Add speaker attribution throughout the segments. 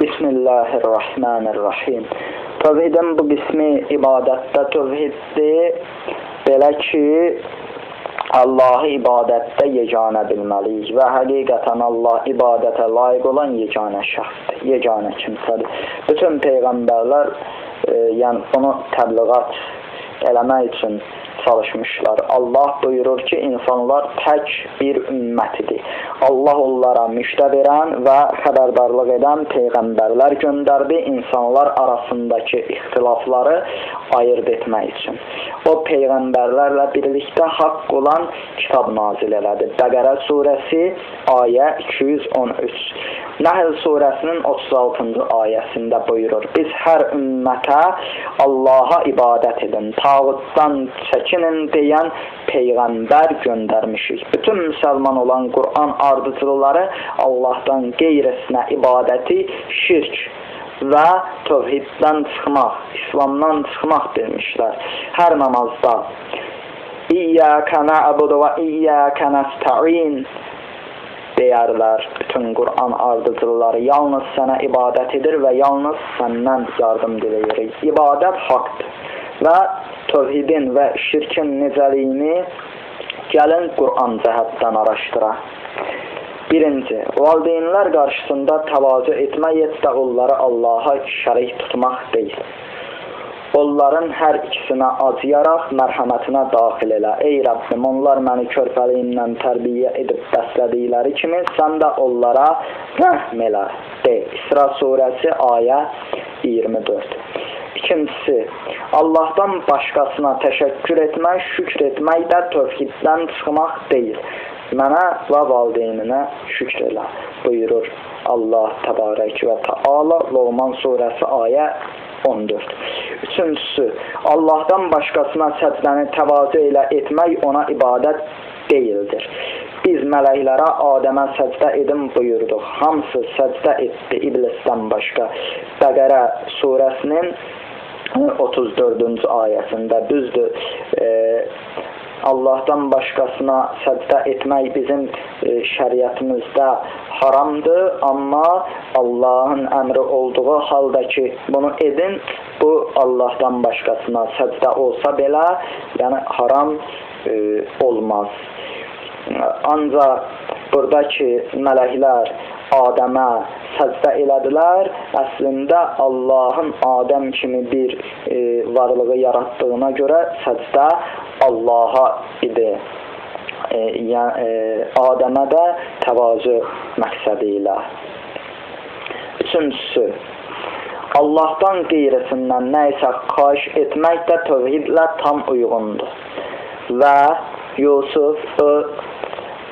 Speaker 1: Bismillahirrahmanirrahim. Tövhidin bu qismi ibadətdə tövhiddir. Belə ki, Allahı ibadətdə yeganə bilməliyik və həqiqətən Allah ibadətə layiq olan yeganə şəxsdir, yeganə kimsədir. Bütün peyğəmbərlər yəni bunu təbliğat eləmək üçün çalışmışlar. Allah buyurur ki, insanlar tək bir ümmət idi. Allah onlara müjdə verən və xəbərdarlıq edən peyğəmbərlər göndərdi insanlar arasındakı ixtilafları ayırd etmək üçün. O peyğəmbərlərlə birlikdə haqq olan kitab nazil elədi. Bəqərə surəsi ayə 213. Nəhl surəsinin 36-cı ayəsində buyurur: Biz hər ümmətə Allaha ibadət edin, tağutdan çəkinin deyən peyğəmbər göndərmişik. Bütün müsəlman olan Quran ardıcıları Allahdan qeyrisinə ibadəti şirk və tövhiddən çıxmaq, İslamdan çıxmaq bilmişlər. Hər namazda İyyəkə nə'budu və iyyəkə nəstəin deyərlər bütün Quran ardıcıları. Yalnız sənə ibadət edir və yalnız səndən yardım diləyirik. İbadət haqdır və tövhidin və şirkin necəliyini gəlin Quran cəhətdən araşdıraq. Birinci, valideynlər qarşısında təvazö etmək heç də onları Allaha şərik tutmaq deyil. Onların hər ikisinə acıyaraq mərhəmətinə daxil elə. Ey Rəbbim, onlar məni körpəliyimdən tərbiyə edib bəslədikləri kimi sən də onlara rəhm elə. De. İsra surəsi ayə 24. İkincisi, Allahdan başqasına təşəkkür etmək, şükr etmək də tövhiddən çıxmaq deyil. Mənə və valideyninə şükr elə, buyurur Allah təbarək və Teala Loğman surəsi ayə 14. Üçüncüsü, Allahdan başqasına səcdəni təvazö ilə etmək ona ibadət deyildir. Biz mələklərə Adəmə səcdə edin buyurduq. Hamısı səcdə etdi iblisdən başqa. Bəqərə surəsinin 34-cü ayəsində. Düzdür, Allahdan başqasına səcdə etmək bizim şəriətimizdə haramdır, amma Allahın əmri olduğu halda ki, bunu edin, bu Allahdan başqasına səcdə olsa belə, yəni haram olmaz. Ancaq buradakı mələklər Adəmə səcdə elədilər, əslində Allahın Adəm kimi bir varlığı yaratdığına görə səcdə Allaha idi. Adəmə də təvazö məqsədi ilə. Üçüncüsü, Allahdan qeyrisindən nə isə xahiş etmək də tövhidlə tam uyğundur. Və Yusuf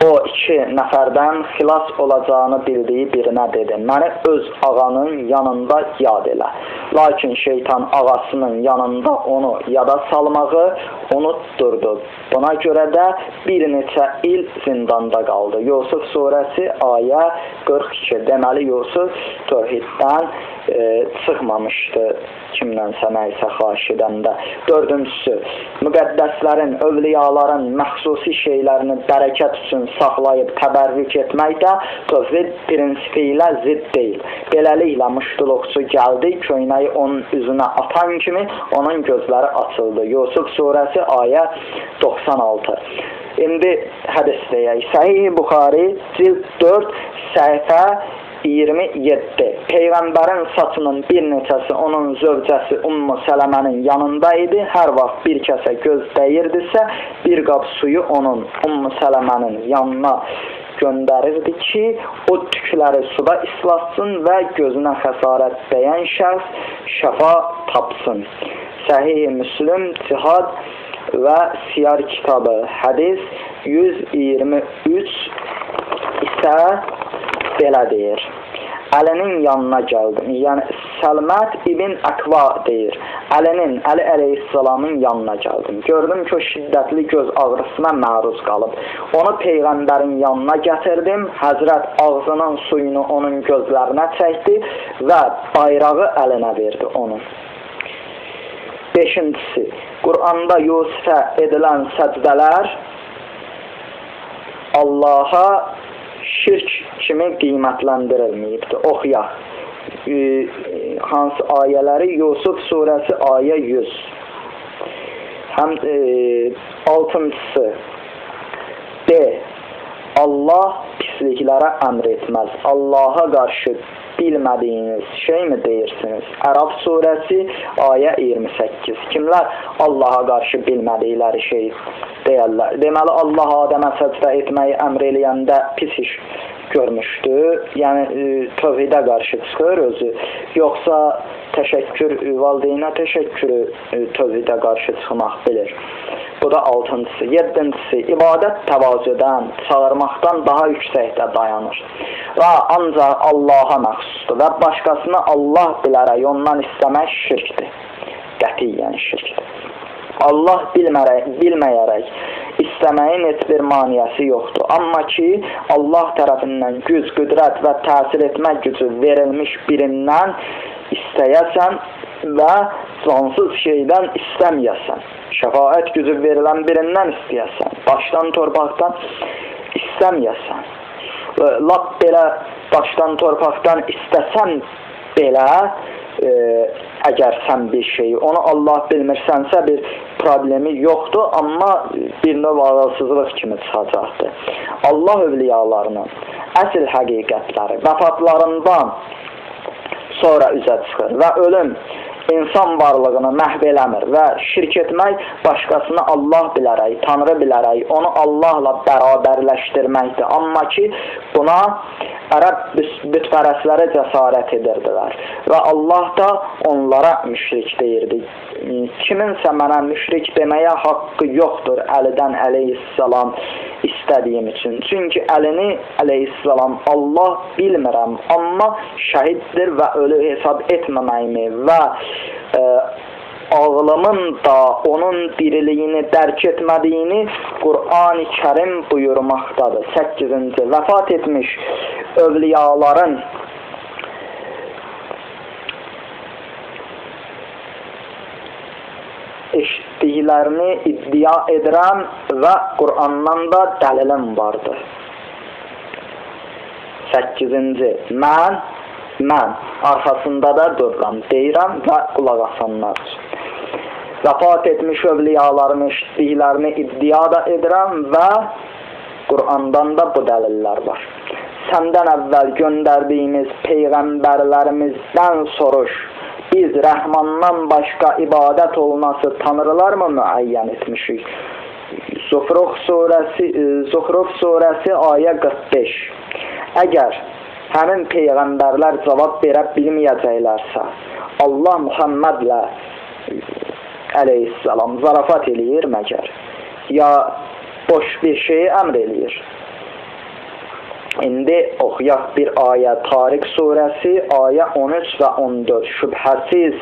Speaker 1: o iki nəfərdən xilas olacağını bildiyi birinə dedi: Məni öz ağanın yanında yad elə. Lakin şeytan ağasının yanında onu yada salmağı unutdurdu. Buna görə də bir neçə il zindanda qaldı. Yusuf surəsi ayə 42. Deməli, Yusuf tövhiddən çıxmamışdı kimdənsə nə isə xahiş edəndə. Dördüncüsü, müqəddəslərin, övliyaların məxsusi şeylərini bərəkət üçün saxlayıb təbərrük etmək də tövhid prinsipi ilə zidd deyil. Beləliklə, muştuluqçu gəldi, köynəyi onun üzünə atan kimi onun gözləri açıldı. Yusuf surəsi ayə 96. İndi hədis deyək. Səhih Buxari cild 4 səhifə 27. Peyğəmbərin saçının bir neçəsi onun zövcəsi Ummu Sələmənin yanında idi. Hər vaxt bir kəsə göz dəyirdisə, bir qab suyu onun Ummu Sələmənin yanına göndərirdi ki, o tükləri suda islatsın və gözünə xəsarət dəyən şəxs şəfa tapsın. Səhih Müslüm, Cihad və Siyar kitabı, hədis 123 isə belə deyir. Əlinin yanına gəldim. Yəni Səlmət ibn Əkva deyir. Əlinin, Əli əleyhissalamın yanına gəldim. Gördüm ki, o şiddətli göz ağrısına məruz qalıb. Onu peyğəmbərin yanına gətirdim. Həzrət ağzının suyunu onun gözlərinə çəkdi və bayrağı əlinə verdi onun. Beşincisi, Quranda Yusufə edilən səcdələr Allaha şirk kimi qiymətləndirilməyibdir. Oxuyaq. Hansı ayələri? Yusuf surəsi ayə 100. Həm altıncısı B. Allah pisliklərə əmr etməz. Allaha qarşı bilmədiyiniz şey mi deyirsiniz? Əraf surəsi ayə 28. Kimlər Allaha qarşı bilmədikləri şey deyərlər? Deməli, Allah Adəmə səcdə etməyi əmr eləyəndə pis iş görmüşdü. Yəni, tövhidə qarşı çıxır özü. Yoxsa təşəkkür, valideynə təşəkkürü tövhidə qarşı çıxmaq bilir. Bu da altıncısı. Yeddincisi, ibadət təvazödən, çağırmaqdan daha yüksəkdə dayanır və ancaq Allaha məxsusdur və başqasını Allah bilərək ondan istəmək şirkdir. Qətiyyən şirkdir. Allah bilməyərək istəməyin heç bir maniyəsi yoxdur. Amma ki, Allah tərəfindən güc, qüdrət və təsir etmək gücü verilmiş birindən istəyəsən və cansız şeydən istəməyəsən. Şəfaət gücü verilən birindən istəyəsən. Daşdan, torpaqdan istəməyəsən. Lap belə daşdan, torpaqdan istəsən belə, əgər sən bir şeyi, onu Allah bilmirsənsə bir problemi yoxdur, amma bir növ ağılsızlıq kimi çıxacaqdır. Allah övliyalarının əsl həqiqətləri vəfatlarından sonra üzə çıxır və ölüm insan varlığını məhv eləmir və şirk etmək başqasını Allah bilərək, Tanrı bilərək, onu Allahla bərabərləşdirməkdir. Amma ki, buna ərəb bütpərəstləri cəsarət edirdilər və Allah da onlara müşrik deyirdi. Kiminsə mənə müşrik deməyə haqqı yoxdur Əlidən əleyhissalam istədiyim üçün. Çünki Əlini əleyhissalam Allah bilmirəm, amma şəhiddir və ölü hesab etməməyimi və ağlımın da onun diriliyini dərk etmədiyini Qur'an-ı Kərim buyurmaqdadır. 8-ci, vəfat etmiş övliyaların eşitdiklərini iddia edirəm və Qur'andan da dəlilim vardır. 8-ci, mən arxasında da dururam, deyirəm və qulaq asanlar üçün. Vəfat etmiş övliyaların eşitdiklərini iddia da edirəm və Qur'andan da bu dəlillər var. Səndən əvvəl göndərdiyimiz peyğəmbərlərimizdən soruş. Biz Rəhmandan başqa ibadət olunası tanrılar mı müəyyən etmişik? Zuhruf surəsi ayə 45. Əgər həmin peyğəmbərlər cavab verə bilməyəcəklərsə, Allah Muhammədlə əleyhissalam zarafat eləyir məgər? Ya boş bir şeyi əmr eləyir? İndi oxuyaq bir ayə. Tariq surəsi ayə 13 və 14. Şübhəsiz,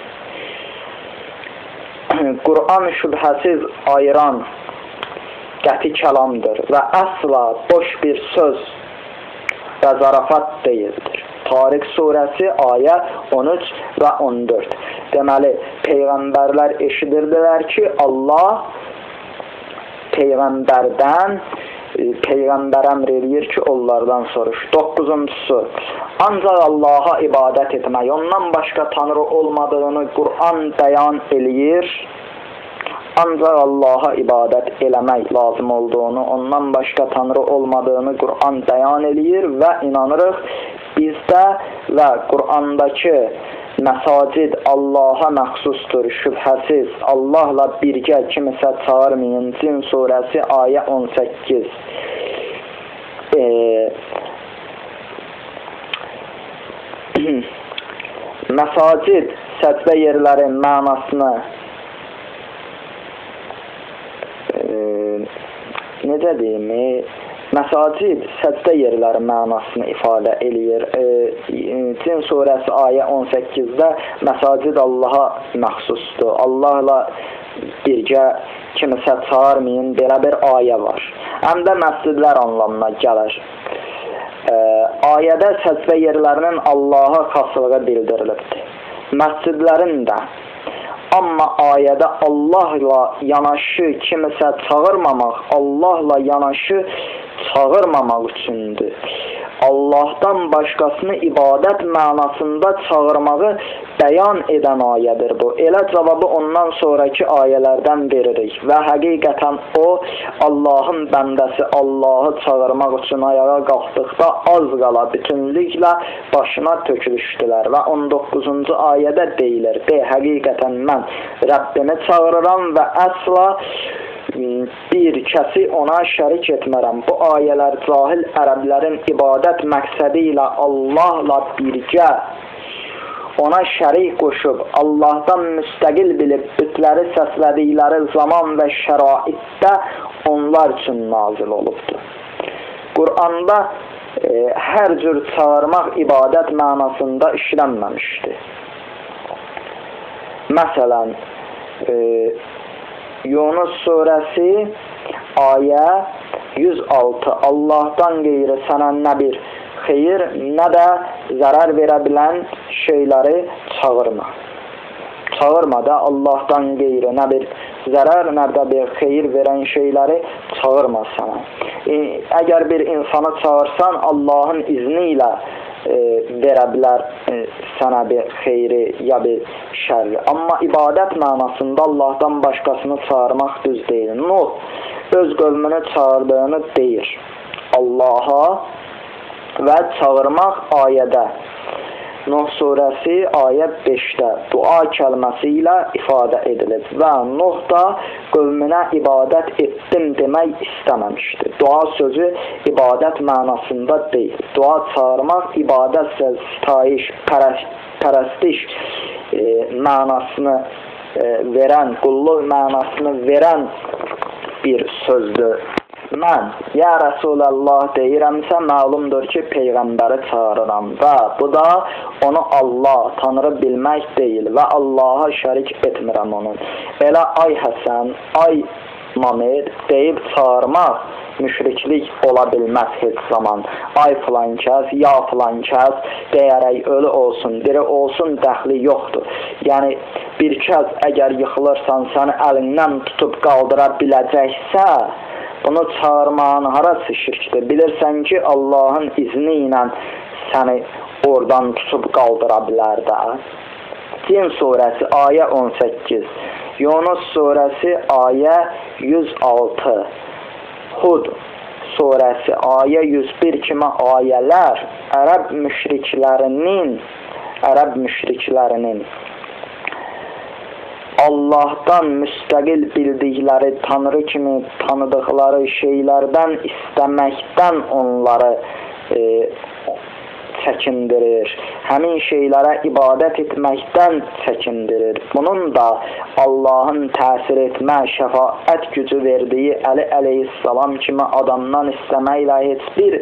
Speaker 1: Qur'an şübhəsiz ayıran qəti kəlamdır və əsla boş bir söz və zarafat deyildir. Tariq surəsi ayə 13 və 14. Deməli, peyğəmbərlər eşidirdilər ki, Allah peyğəmbərdən, peyğəmbər əmr eləyir ki, onlardan soruş. 9-cusu, ancaq Allaha ibadət etmək, ondan başqa tanrı olmadığını Qur'an bəyan eləyir. Ancaq Allaha ibadət eləmək lazım olduğunu, ondan başqa tanrı olmadığını Qur'an bəyan eləyir və inanırıq bizdə və Qur'andakı məsacid Allaha məxsusdur, şübhəsiz. Allahla birgə kimisə çağırmayın. Cin surəsi ayə 18. Məsacid səcdə yerləri mənasını necə deyim? Məsacid səcdə yerləri mənasını ifadə eləyir. Cin surəsi ayə 18-də məsacid Allaha məxsusdur. Allahla birgə kimisə çağırmayın, belə bir ayə var. Həm də məscidlər anlamına gəlir. Ayədə səcdə yerlərinin Allaha xaslığı bildirilibdir. Məscidlərin də. Amma ayədə Allahla yanaşı kimisə çağırmamaq, Allahla yanaşı çağırmamaq üçündür. Allahdan başqasını ibadət mənasında çağırmağı bəyan edən ayədir bu. Elə cavabı ondan sonraki ayələrdən veririk və həqiqətən o, Allahın bəndəsi Allahı çağırmaq üçün ayağa qalxdıqda az qala bütünlüklə başına tökülüşdülər və 19-cu ayədə deyilir, de, həqiqətən mən Rəbbimi çağırıram və əsla bir kəsi ona şərik etmərəm. Bu ayələr cahil ərəblərin ibadət məqsədi ilə Allahla birgə ona şərik qoşub, Allahdan müstəqil bilib bütləri səslədikləri zaman və şəraitdə onlar üçün nazil olubdur. Quranda hər cür çağırmaq ibadət mənasında işlənməmişdir. Məsələn, Yunus surəsi ayə 106. Allahdan qeyri sənə nə bir xeyir, nə də zərər verə bilən şeyləri çağırma. Çağırma da Allahdan qeyri nə bir zərər, nə də bir xeyir verən şeyləri çağırma sənə. Əgər bir insanı çağırsan, Allahın izni ilə verə bilər sənə bir xeyri ya bir şərri. Amma ibadət mənasında Allahdan başqasını çağırmaq düz deyil. Nuh öz qövmünü çağırdığını deyir Allaha və çağırmaq ayədə. Nuh surəsi ayə 5-də dua kəlməsi ilə ifadə edilib və Nuh da qövmünə ibadət etdim demək istəməmişdir. Dua sözü ibadət mənasında deyil. Dua çağırmaq ibadətsə sitayiş, pərəstiş mənasını verən, qulluq mənasını verən bir sözdür. Mən, ya Rəsulallah deyirəmsə, məlumdur ki, Peyğəmbəri çağırıram və bu da onu Allah, Tanrı bilmək deyil və Allaha şərik etmirəm onun. Elə ay Həsən, ay Mamed deyib çağırmaq müşriklik ola bilməz heç zaman. Ay filan kəs, ya filan kəs deyərək ölü olsun, diri olsun dəxli yoxdur. Yəni, bir kəs əgər yıxılırsan, səni əlindən tutub qaldıra biləcəksə, bunu çağırmağın harası şirkdir? Bilirsən ki, Allahın izni ilə səni oradan tutub qaldıra bilər də. Cin surəsi ayə 18, Yunus surəsi ayə 106, Hud surəsi ayə 101 kimi ayələr ərəb müşriklərinin Allahdan müstəqil bildikləri, Tanrı kimi tanıdıqları şeylərdən istəməkdən onları çəkindirir. Həmin şeylərə ibadət etməkdən çəkindirir. Bunun da Allahın təsir etmə, şəfaət gücü verdiyi Əli əleyhissalam kimi adamdan istəməklə heç bir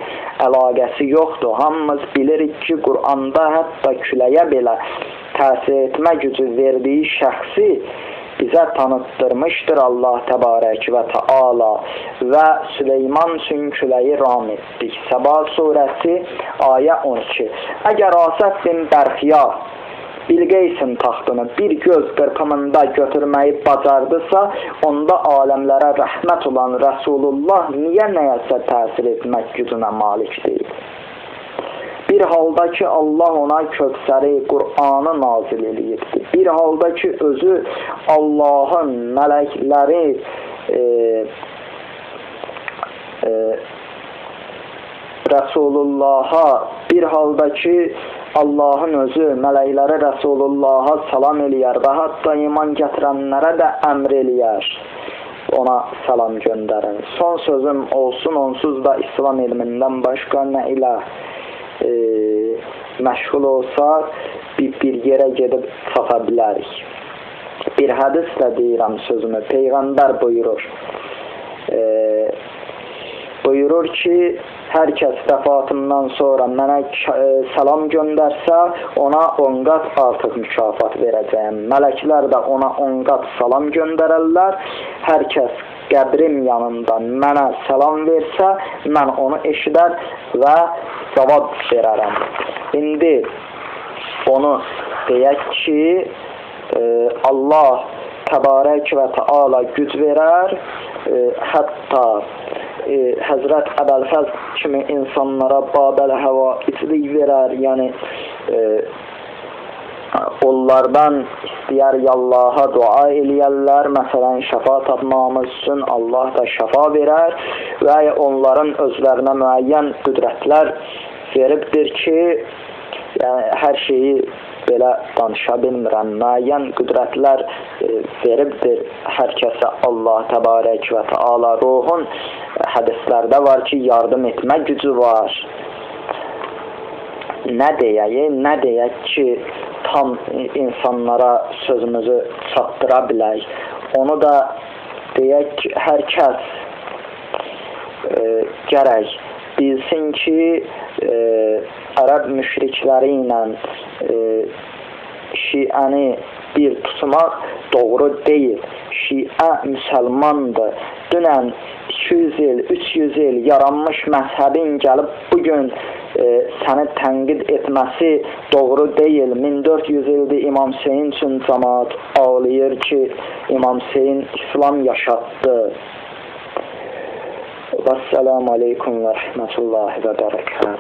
Speaker 1: əlaqəsi yoxdur. Hamımız bilirik ki, Quranda hətta küləyə belə təsir etmə gücü verdiyi şəxsi bizə tanıtdırmışdır Allah təbarək və təala və Süleyman üçün küləyi ram etdik. Səba surəsi ayə 12. Əgər Asəf bin Bərxiya Bilqeysin taxtını bir göz qırpımında götürməyi bacardısa, onda aləmlərə rəhmət olan Rəsulullah niyə nəyəsə təsir etmək gücünə malik deyil? Bir halda ki, Allah ona Kövsəri, Qur'anı nazil eləyibdir. Bir halda ki, özü Allahın mələkləri Rəsulullaha, bir halda ki, Allahın özü mələkləri Rəsulullaha salam eləyər və hətta iman gətirənlərə də əmr eləyər. Ona salam göndərin. Son sözüm olsun, onsuz da İslam elmindən başqa nə ilə məşğul olsaq, bir yerə gedib çata bilərik. Bir hədislə deyirəm sözümü. Peyğəmbər buyurur. Buyurur ki, hər kəs vəfatımdan sonra mənə salam göndərsə, ona 10 qat artıq mükafat verəcəyəm. Mələklər də ona 10 qat salam göndərərlər. Hər kəs qəbrim yanında mənə salam versə, mən onu eşidər və cavab verərəm. İndi onu deyək ki, Allah təbarək və təala güc verər, hətta Həzrət Əbəlfəzl kimi insanlara Babəl həvaiclik verər, yəni onlardan istəyər Allaha dua eləyərlər, məsələn, şəfa tapmamız üçün Allah da şəfa verər və onların özlərinə müəyyən qüdrətlər veribdir ki, yəni, hər şeyi belə danışa bilmirəm, müəyyən qüdrətlər veribdir hər kəsə Allah təbarək və təala. Ruhun hədislərdə var ki, yardım etmə gücü var. Nə deyək, nə deyək ki, tam insanlara sözümüzü çatdıra bilək. Onu da deyək ki, hər kəs gərək bilsin ki, ərəb müşrikləri ilə şiəni bir tutmaq doğru deyil. Şiə müsəlmandır. Dünən 200 il, 300 il yaranmış məzhəbin gəlib bugün səni tənqid etməsi doğru deyil. 1400 ildir İmam Hüseyin üçün cəmaat ağlayır ki, İmam Hüseyin İslam yaşatdı. Vəssalamu aleykum və rəhmətullahi və bərəkatuhu.